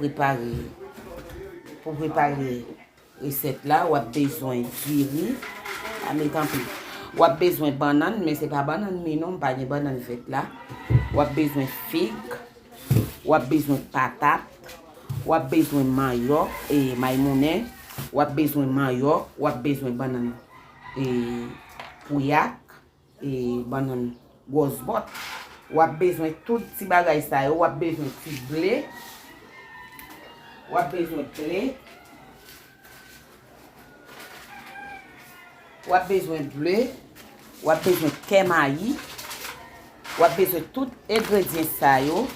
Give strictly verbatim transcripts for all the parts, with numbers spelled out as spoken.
prepare, pou prepare resèt la, w ap bezwen diri. Pa met anpil. W ap bezwen bannann, men se pa bannann mi non, m pa gen bannann vèt la. W ap bezwen fig, w ap bezwen patat, w ap bezwen manyòk, e, maymounen, w ap bezwen manyòk, w ap bezwen bannann, e, pouyak, e, bannann gwòs bòt. W ap bezwen tout ti bagay sa yo, w ap bezwen ti ble, w ap bezwen ble, w ap bezwen ble, w ap bezwen kè mayi, w ap bezwen tout engredyan sa yo.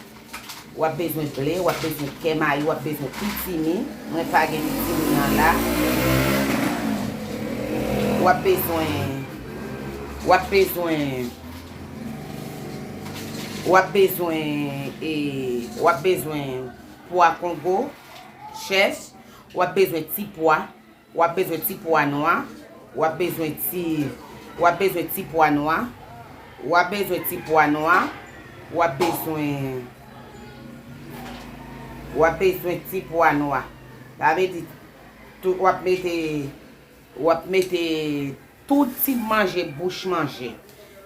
W ap bezwen ble, w ap bezwen kè mayi, w ap bezwen pitimi. Mwen pa gen pitimi an la. W ap bezwen, w ap bezwen, w ap bezwen, e, w ap bezwen pwa kongo, chèch, w ap bezwen ti pwa, w ap bezwen ti pwa nwa, w ap bezwen ti, w ap bezwen ti pwa nwa, w ap bezwen ti pwa nwa, w ap bezwen, w ap bezwen ti pwa nwa. Sa vle di, tout, w ap mete, w ap mete tout ti manje bouch manje.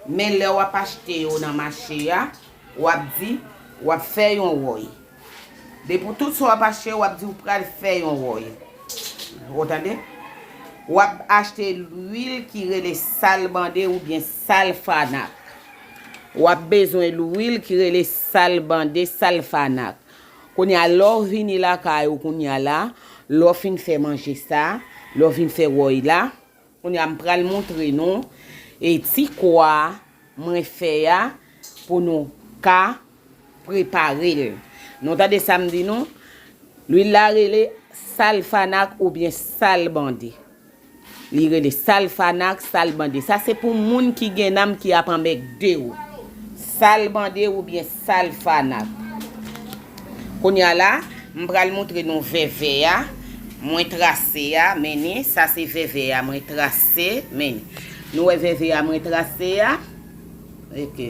Men lè w ap achte yo nan mache a, w ap di, w ap fè yon wòy. Depi tout sa w ap achte, w ap di w pral fè yon wòy. Ou tande? W ap achte lwil ki rele sal bande oubyen sal fanak. W ap bezwen lwil ki rele sal bande, sal fanak. Kounye a, lè w vini lakay ou kounye a la, lè w fin fè manje sa, lè w fin fè wòy la, kounye a, m pral montre nou, e, ti kwa mwen fè a pou nou ka prepare l. Nou tande sa m di nou? Lwil la rele sal fanak oubyen sal bande. Li rele sal fanak, sal bande. Sa se pou moun ki gen nanm ki ap anmègde w. Sal bande oubyen sal fanak. Kounye a la, m pral montre nou vèvè a mwen trase a, men ni, sa se vèvè a mwen trase, men ni. Nou wè vèvè a mwen trase a? Ok.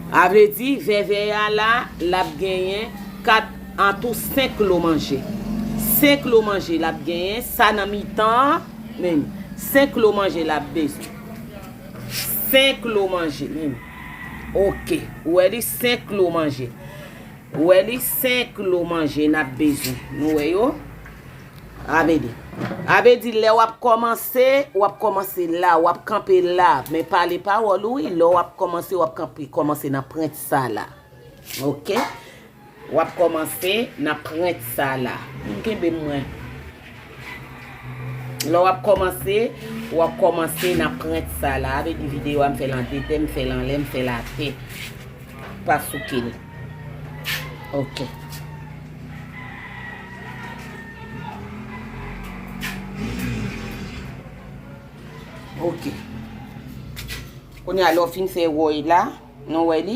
A vle di, vèvè a la, l ap genyen kat, an tou senk lo manje. Senk lo manje l ap genyen, sa nan mitan an, men ni. Senk lo manje l ap bezwen. Senk lo manje, men ni. Ok. Ou wè li, senk lo manje. Ou wè li, senk lo manje n ap bezwen. Nou wè yo? A vle di, a vle di, lè w ap kòmanse, w ap kòmanse la, w ap kanpe la. Men pale pawòl ou, wi. Lè w ap kòmanse, w ap kanpe, kòmanse nan pwent sa la. Ok? W ap kòmanse nan pwent sa la. Kenbe mwen. Lè w ap kòmanse, w ap kòmanse nan pwent sa la. A vle di videyo a, m fè l an de tè, m fè l anlè, m fè l atè. Pa souke l. Ok. Ok. Kounye a, lè w fin fè wòy la, nou wè li,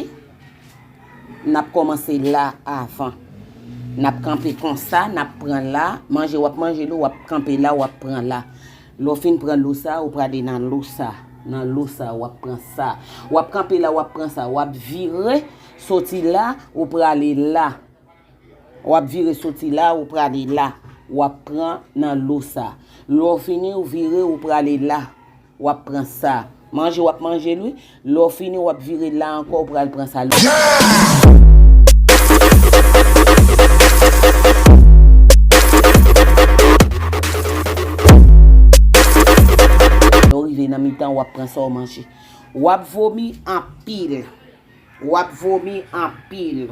n ap kòmanse la avan. N ap kanpe konsa, n ap pran la, manje w ap manje lo, w ap kanpe la, w ap pran la. Lè w fin pran lo sa, ou prale nan lo sa. Nan lo sa, w ap pran sa. W ap kanpe la, w ap pran sa. W ap vire, soti la, ou prale la. W ap vire soti la, ou prale la. W ap pran nan lo sa. Lè w fini, ou vire, ou prale la. W ap pran sa. Manje, w ap manje l, wi. Lè w fini, w ap vire la ankò, ou pral pran sa. Lè w rive nan mitan, w ap pran sa w manje. W ap vomi anpil. W ap vomi anpil.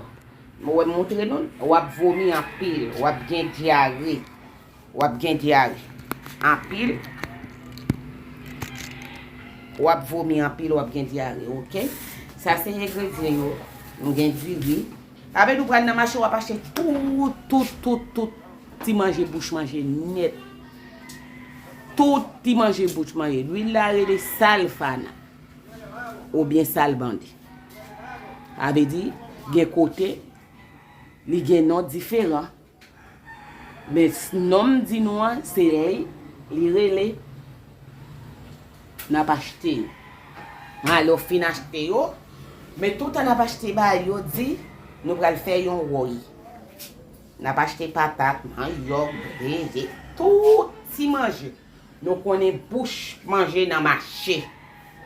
Mwen moutre nou, w ap vomi anpil. W ap gen dyare. W ap gen dyare. Anpil. W ap vomi anpil, w ap gen dyare, ok? Sa se engredyan yo. Nou gen diri. Avèk nou pral nan mache, w ap achte tout, tout, tout, tout ti manje bouch manje nèt. Tout ti manje bouch manje. Lwil la rele sal fana. Oubyen sal bande. Sa vle di, gen kote, li gen non diferan. Men s-, non m di nou an, se li, li rele, n ap achte yo. Alò, fin achte yo, men toutan n ap achte bagay yo, di, nou pral fè yon wòy. N ap achte patat, manyòk, ble, tout ti manje. Nou konnen bouch manje nan mache.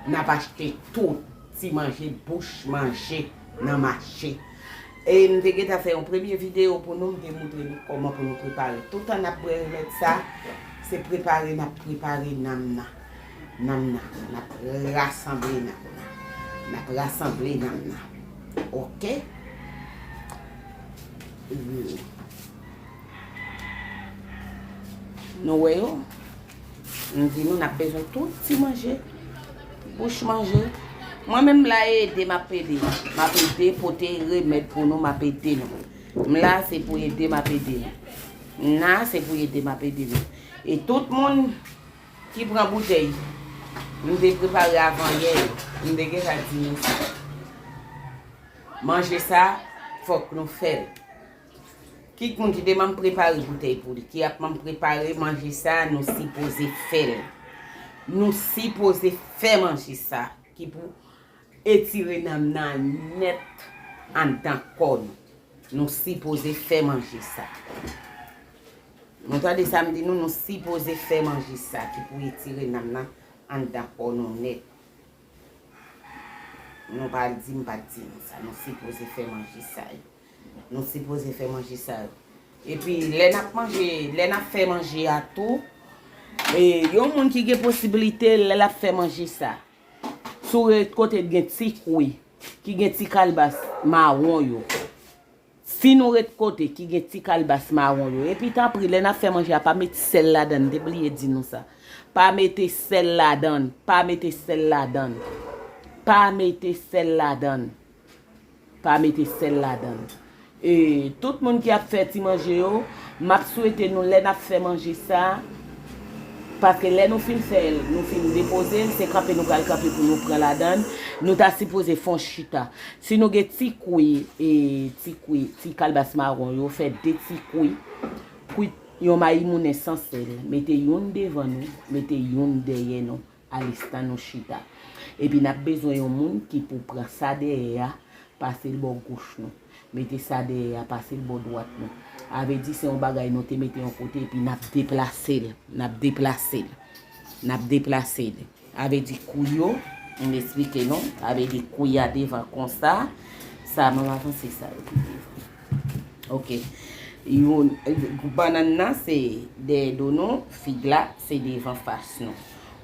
N ap achte tout ti manje, bouch manje nan mache. E m te gentan fè yon premye videyo pou nou, m te moutre nou kòman pou nou prepare. Toutan n ap bwè remèd sa, se prepare n ap prepare nanm nan. Nanm nan, n ap rasanble nanm nan. N ap rasanble nanm nan. Oke? Nou wè yo? M di nou, n ap bezwen tout ti manje. Bouch manje. Mwen menm la, e ede m ap ede. M ap ede pote remèd pou nou, m ap ede nou. M la, se pou ede m ap ede nou. M la, se pou ede m ap ede nou. E tout moun ki pran boutèy, m te prepare avan yè yo. M te gentan di nou sa. Manje sa, fòk nou fè l. Ki moun ki te manm prepare boutèy pou li, ki ap manm prepare manje sa, nou sipoze fè l. Nou sipoze fè manje sa, ki pou etire nanm nan nèt anndan kò nou. Nou sipoze fè manje sa. Nou tande sa m di nou, nou sipoze fè manje sa, ki pou etire nanm nan anndan kò nou nèt. Nou pa di m pa t di nou sa. Nou sipoze fè manje sa yo. Nou sipoze fè manje sa yo. Epi, lè n ap manje, lè n ap fè manje a tou, e, yon moun ki gen posiblite, lè l ap fè manje sa, si w ret kote gen ti kwi, ki gen ti kalbas mawon yo, si nou ret kote ki gen ti kalbas mawon yo, epi tanpri, lè n ap fè manje a, pa met sèl ladan l, m te bliye di nou sa. Pa mete sèl ladan l, pa mete sèl ladan l. Pa mete sèl ladan l. Pa mete sèl ladan l. E, tout moun ki ap fè ti manje yo, m ap swete nou lè n ap fè manje sa, paske lè nou fin fè l, nou fin depoze l, se kanpe nou pral kanpe pou nou pran ladan l. Nou ta sipoze fè yon chita. Si nou gen ti kwi, e, ti kwi, ti kalbas mawon yo, fè de ti kwi. Kwit yon mayi moulen san sèl. Mete youn devan nou, mete youn dèyè nou. Alestan nou chita. Epi n ap bezwen yon moun ki pou pran sa dèyè a, pase l bò goch nou. Mete sa dèyè a, pase l bò dwat nou. A vle di se yon bagay nou te mete yon kote epi n ap deplase l. N ap deplase l. N ap deplase l. A vle di kwi yo, m esplike nou. A vle di kwi a devan konsa. Sa, m ap avanse sa yo pi devan. Ok. Youn, bannann nan se dèyè do nou, fig la se devan fas nou.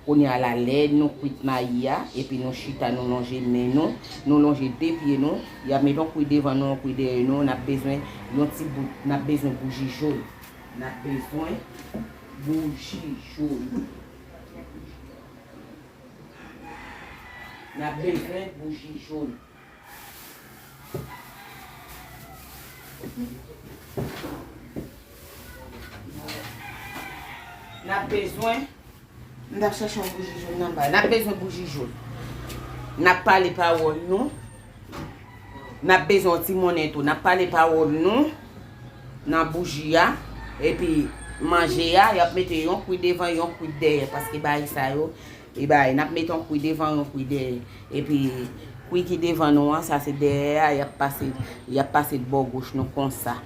Kounye a la, lè nou kwit mayi a, epi nou chita, nou lonje men nou, nou lonje de pye nou, y ap met yon kwi devan nou, yon kwi dèyè nou, n ap bezwen yon ti bout, n ap bezwen bouji jòn. N ap bezwen bouji jòn. N ap bezwen bouji jòn. N ap bezwen, m t ap chèche yon bouji jòn nan bay. N ap bezwen bouji jòn. N ap pale pawòl nou. N ap bezwen yon ti monnen tou. N ap pale pawòl nou nan bouji a. Epi manje a, y ap mete yon kwi devan, yon kwi dèyè. Paske bagay sa yo, e bay, n ap mete yon kwi devan, yon kwi dèyè. Epi, kwi ki devan nou an, sa se dèyè a, y ap pase, y ap pase l bò goch nou konsa.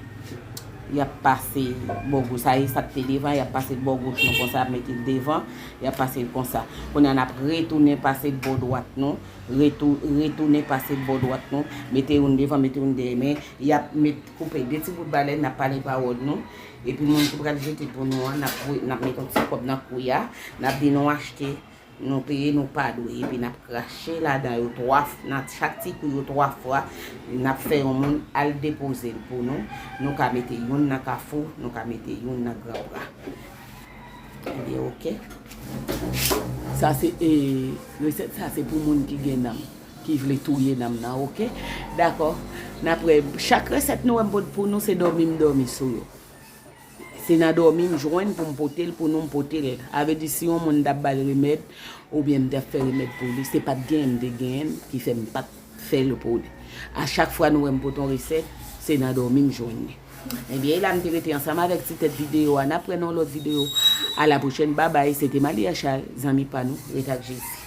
Y ap pase bò goch, sa e sa k te devan, y ap pase l bò goch nou konsa, y ap mete l devan, y ap pase l konsa. Kounye a, n ap retounen pase l bò dwat nou, retou-, retounen pase l bò dwat nou, mete youn devan, mete youn dèyè, men y ap met, koupe de ti bout balèn, n ap pale pawòl nou, epi moun ki pral jete pou nou an, n ap voye, n ap met yon ti kòb nan kwi a, n ap di nou achte, nou peye, nou pa dwe, epi n ap krache ladan yo twa f-, nan chak ti kwi yo twa fwa, n ap fè yon moun al depoze l pou nou, nou ka mete youn nan Kafou, nou ka mete youn nan Gran Pra. Ebyen, oke. Sa se, e, resèt sa se pou moun ki gen nanm, ki vle touye nanm nan, oke? Dakò. N ap wè, chak resèt nou wè m pote pou nou, se dòmi m dòmi sou yo. Se nan dòmi m jwenn pou m pote l, pou nou m pote l. A vle di, si yon moun t ap ba l remèd, oubyen m t ap fè remèd pou li, se pa t genyen m te genyen l, ki fè m pa t fè l pou li. A chak fwa nou wè m pote yon resèt, se nan dòmi m jwenn li. Ebyen, e la m te rete ansanm avèk ti tèt videyo a. N ap wè nan yon lòt videyo. A la pwochèn. Babay. Se te Malia Charles, zanmi pa nou. Ret ak Jezi.